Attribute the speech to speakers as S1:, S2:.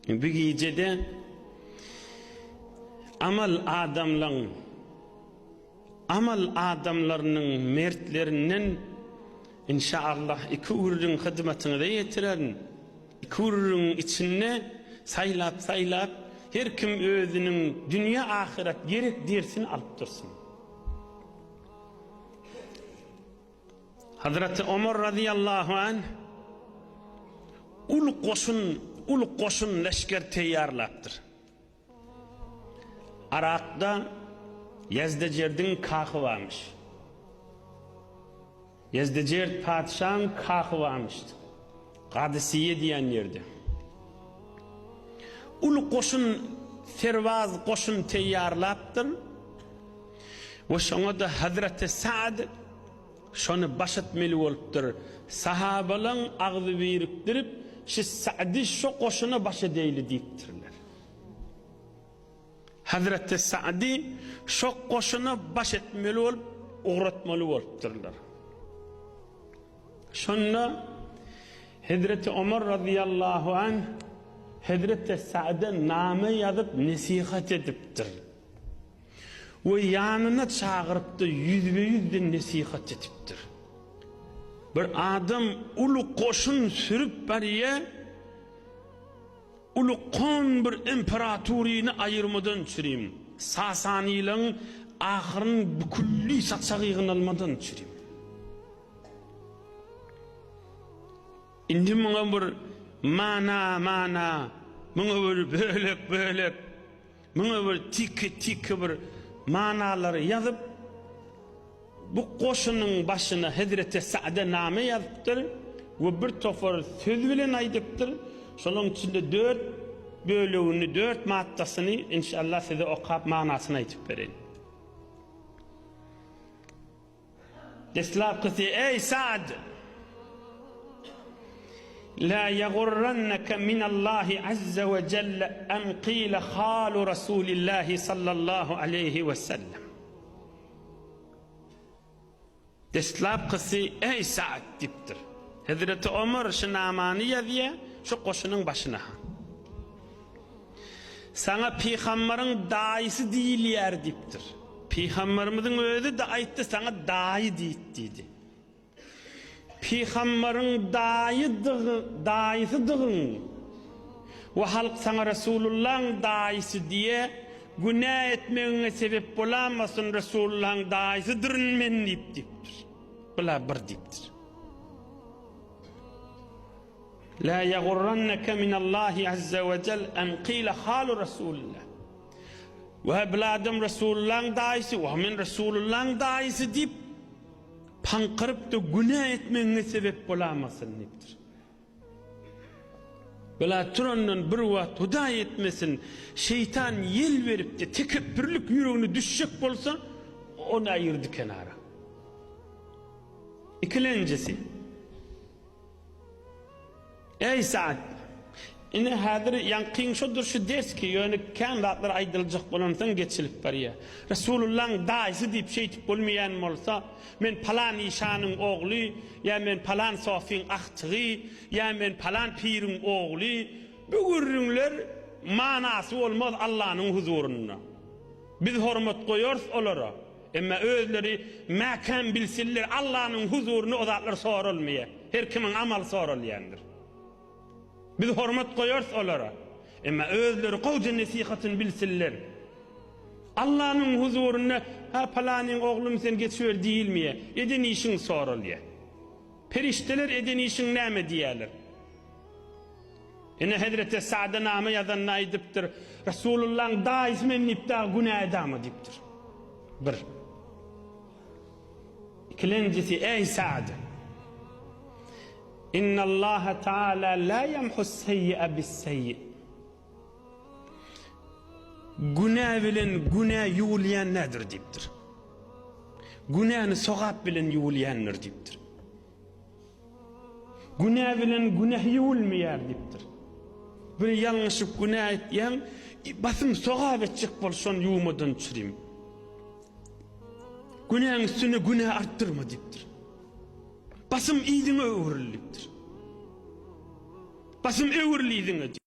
S1: Bu gijede amal adamlaň amal adamlarynyň mertlerinden inşaallah iki gürrüň hyzmatyňyza ýetirerin. Iki gürrüňiň içinde saýlap-saýlap her kim özüniň dünýe-ahyret gerek dersini alyp dursun. Hazreti Omar razyýallahu anh uly goşun, uly goşun leşger teýýarlapdyr. Arakda Ýezdejerdiň kahy barmyş. Ýezdejerd patyşaň kahy barmyşdy. Gadysiýe diýen ýerde. Uly goşun, serbaz goşun teýýarlapdyr. We şoňa-da Hazreti Sa'd şony baş etmeli bolupdyr. Sahabalaň agzy birikdirip, şi Sa'dy şo goşuna baş edeýli diýipdirler. Hazreti Sa'dy şo goşuna baş etmeli bolup, ugratmaly bolupdyrlar. Şonda Hezreti Omar razyýallahu anh Hezreti Sa'da name ýazyp nesihat edipdir. We ýanyna çagyrypdyr, ýüzbe-ýüzden nesihat edipdir. Bir adam uly goşun sürüp barýar, uly kon bir imperaturyny aýyrmadan çürim, Sasanylaryň ahyryn bükülli saçagy ýygnalmadan çürim. Indi muňa bir mana-mana, muňa bir bölek-bölek Muňa bir tiki-tiki bir manalary ýazyp, bu goşunyň başyna Hezreti Sa'da name ýazypdyr we bir topar söz bilen aýdypdyr. Şolaryň içinde dört bölegini, dört maddasyny inşallah size okap manasyny aýdyp bereýin. Deslapkysy, Eý, Sa'd! La ýagurrannaka minallahi azza we jelle an qila halu Rasulillahi sallallahu aleýhi we sellem. Deslapkysy, Eý, Sa'd! diýipdir. Hezreti Omar şu namany ýazýar, şu goşunyň başyna. Saňa pygambaryň daýysy diýilýär diýipdir. Pygambarymyzyň özi-de aýtdy, saňa daýy diýit diýdi. Pygambaryň daýydygy, daýysydygyň we halk saňa Resulullahyň daýysy diýe, günä etmegiňe sebep bolamasyn, Resulullahyň daýysydyryn men diýip diýipdir. Bula bir diýipdir. La ýagurranneke minallahi azza we jel en qile halu Rasulillah. We bil adam Resulullahyň daýysy, we men Resulullahyň daýysy diýip paňkyryp-da günä etmegiňe sebep bolamasyn diýipdir. Bela turandan bir wagt Hudaý etmesin, şeýtan ýel berip-de tekepbürlik ýüregine düşjek bolsa, ony aýyrdy kenara. Ikilenjisi. Eý Sa'd! Ine häzir ýaňkyň şodur şu ders ki, ýöne kän zatlar aýdyljak bolansoň geçilip barýar. Resulullaň daýysy diýip şeýtip bolmaýan bolsa, men palan işanyň ogly, ýa men palan sofyň agtygy, ýa men palan piriň ogly, bu gürrüňler manasy bolmaz Allanyň huzurynda. Biz hormat goýarys olara. Emma özleri mäkäm bilsinler, Allanyň huzurynda o zatlar soralmaýar. Her kimiň amaly soralýandyr. Biz hormat goýarys olara. Emma özleri gowja nesihatyny bilsinler. Allanyň huzurynda, ha palanyň oglumy sen geçiber diýilmeýär. Eden işiň soralýar. Perişdeler eden işiň näme diýerler. Ine Hezreti Sa'da name ýazanda aýdypdyr, Resulullahyň daýysy men diýip dagy günä edama diýipdir. Bir. Ikilenjisi, eý Sa'd! Innallaha Taala la yamhu seýýe bis-seýýe. Günä bilen günä ýuwulýan nädir diýipdir. Günäni sogap bilen ýuwulýandyr diýipdir. Günä bilen günäh ýuwulmaýar diýipdir. Bir ýalňyşyp günä etýäň, basym sogap etjek bol, şony ýuwmadan çürim. Günäň üstüne günä artdyrma diýipdir. Basym yzyňa öwrül diýipdir. Basym öwrül yzyňa diýip.